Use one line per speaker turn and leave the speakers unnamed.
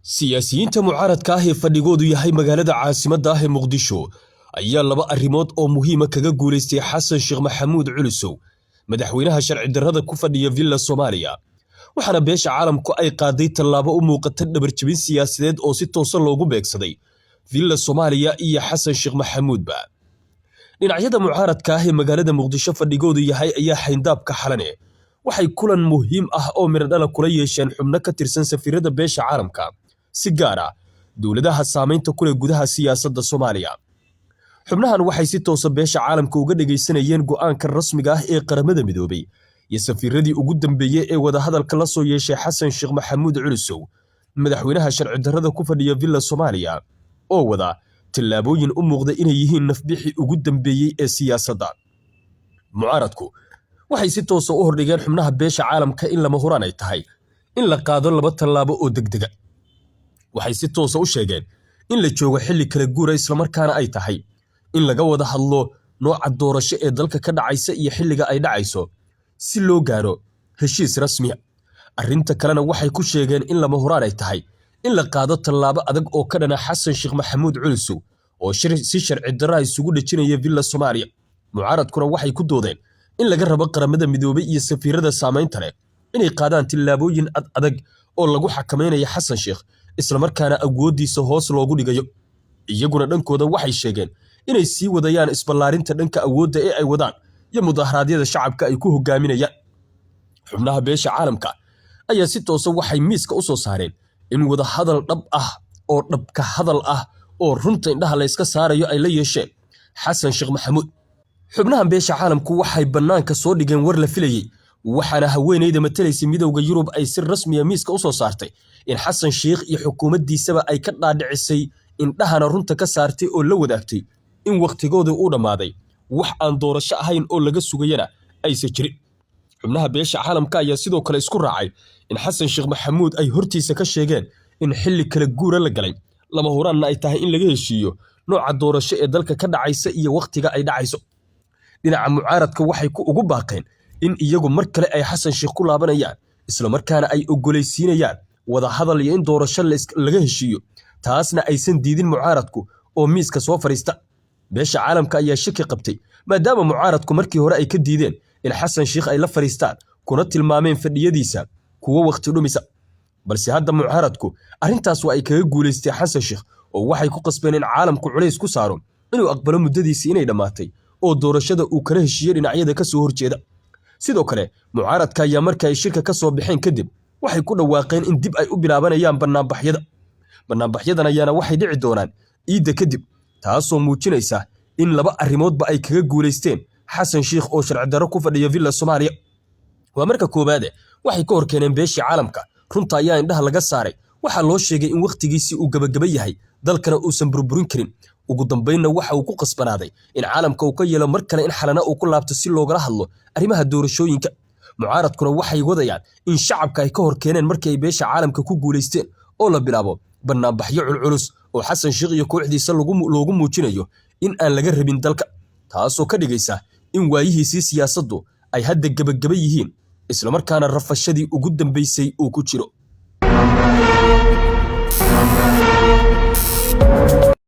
Siyaasiyiinta mucaaradka ah ee fadhigoodu yahay magaalada caasimadda ah ee Muqdisho ayaa laba arrimood oo muhiima kaga guulaystay Xasan Sheekh Maxamuud Culusow, madaxweynaha sharci darrada ku fadhiya Villa Soomaaliya. Waxaana beesha caalamku ay qaaday tallaabo u muuqata dhabarjebin siyaasadeed oo si toosa loogu beegsaday Villa Soomaaliya iyo Xasan Sheekh Maxamuudba. Dhinacyada mucaaradka ah ee magaalada Muqdisho fadhigoodu yahay ayaa xayndaabka Xalane waxay kulan muhiim ah oo miradhala kula yeesheen xubno ka tirsan safiirada beesha caalamka, si gaar ah dowladaha saameynta ku leh gudaha siyaasadda Soomaaliya. Xubnahan waxay si toosa beesha caalamka uga dhagaysanayeen go'aanka rasmiga ah ee Qaramada Midoobay iyo safiiradii ugu dambeeyey ee wadahadalka la soo yeeshay Xasan Sheekh Maxamuud Culusow, madaxweynaha sharci darrada ku fadhiya Villa Soomaaliya, oo wada tallaabooyin u muuqda inay yihiin nafbixii ugu dambeeyey ee siyaasadda. Mucaaradku waxay si toosa u hordhigeen xubnaha beesha caalamka in lama huraan ay tahay in la qaado laba tallaabo oo degdega. Waxay si toosa u sheegeen in la joogo xilli kala guura, islamarkaana ay tahay in laga wada hadlo nooca doorasho ee dalka ka dhacaysa iyo xilliga ay dhacayso si loo gaaro heshiis rasmiya. Arrinta kalena waxay ku sheegeen in lama huraan ay tahay in la qaado tallaabo adag oo ka dhana Xasan Sheekh Maxamuud Culusow oo si sharci darra isugu dhejinaya Villa Soomaaliya. Mucaaradkuna waxay ku doodeen in laga rabo Qaramada Midoobay iyo safiirada saameynta leh inay qaadaan tillaabooyin ad adag oo lagu xakamaynayo Xasan Sheekh, islamarkaana awooddiisa hoos loogu dhigayo. Iyaguna dhankooda waxay sheegeen inay sii wadayaan isballaarinta dhanka awoodda ee ay wadaan iyo mudaharaadyada shacabka ay ku hogaaminayaan. Xubnaha beesha caalamka ayaa si toosa waxay miiska u soo saareen in wada hadal dhab ah oo dhabka hadal ah oo runta indhaha la iska saarayo ay la yeesheen Xasan Sheekh Maxamuud. Xubnahan beesha caalamku waxay bannaanka soo dhigeen war la filayey, waxaana haweeneyda matalaysay Midowda Yurub ay si rasmiya miiska u soo saartay in Xasan Sheekh iyo xukuumaddiisaba ay ka dhaadhicisay, indhahana runta ka saartay oo la wadaagtay in wakhtigoodii uu dhammaaday, wax aan doorasho ahayn oo laga sugayana aysan jirin. Xubnaha beesha caalamka ayaa sidoo kale isku raacay in Xasan Sheekh Maxamuud ay hortiisa ka sheegeen in xilli kala guura la galay, lama huraanna ay tahay in laga heshiiyo nooca doorasho ee dalka ka dhacaysa iyo wakhtiga ay dhacayso. Dhinaca mucaaradka waxay ku ugu baaqeen in iyagu mar kale ay Xasan Sheekh ku laabanayaan, islamarkaana ay ogolaysiinayaan wada hadal iyo in doorasho laga heshiiyo, taasna aysan diidin mucaaradku oo miiska soo fadhiista. Beesha caalamka ayaa shaki qabtay maadaama mucaaradku markii hore ay ka diideen in Xasan Sheekh ay la fadhiistaan, kuna tilmaameen fadhiyadiisa kuwo wakhti dhumisa. Balse hadda mucaaradku arrintaas waa ay kaga guulaystay Xasan Sheekh, oo waxay ku qasbeen in caalamku culays ku saaro inuu aqbalo muddadiisii inay dhammaatay oo doorashada uu kala heshiiyey dhinacyada ka soo horjeeda. Sidoo kale mucaaradka ayaa marka ay shirka ka soo baxeen kadib waxay ku dhawaaqeen in dib ay u bilaabanayaan bannaanbaxyada. Bannaanbaxyadan ayaana waxay dhici doonaan iidda kadib, taasoo muujinaysa in laba arrimoodba ay kaga guulaysteen Xasan Sheekh oo sharci darro ku fadhiya Villa Soomaaliya. Waa marka koowaade, waxay ka horkeeneen beeshii caalamka, runta ayaa indhaha laga saaray. Waxaa loo sheegay in wakhtigiisii uu gabagaba yahay, dalkana uusan burburin karin. Ugu dambaynna waxa uu ku qasbanaaday in caalamka uu ka yeelo mar kale in Xalana uu ku laabto si loogala hadlo arrimaha doorashooyinka. Mucaaradkuna waxay wadayaan in shacabka ay ka hor keeneen markii ay beesha caalamka ku guulaysteen oo la bilaabo bannaanbaxyo culculus oo Xasan Sheekh iyo kooxdiisa loogu muujinayo in aan laga rabin dalka, taasoo ka dhigaysa in waayihiisii siyaasaddu ay hadda gabagaba yihiin, islamarkaana rafashadii ugu dambaysay uu ku jiro.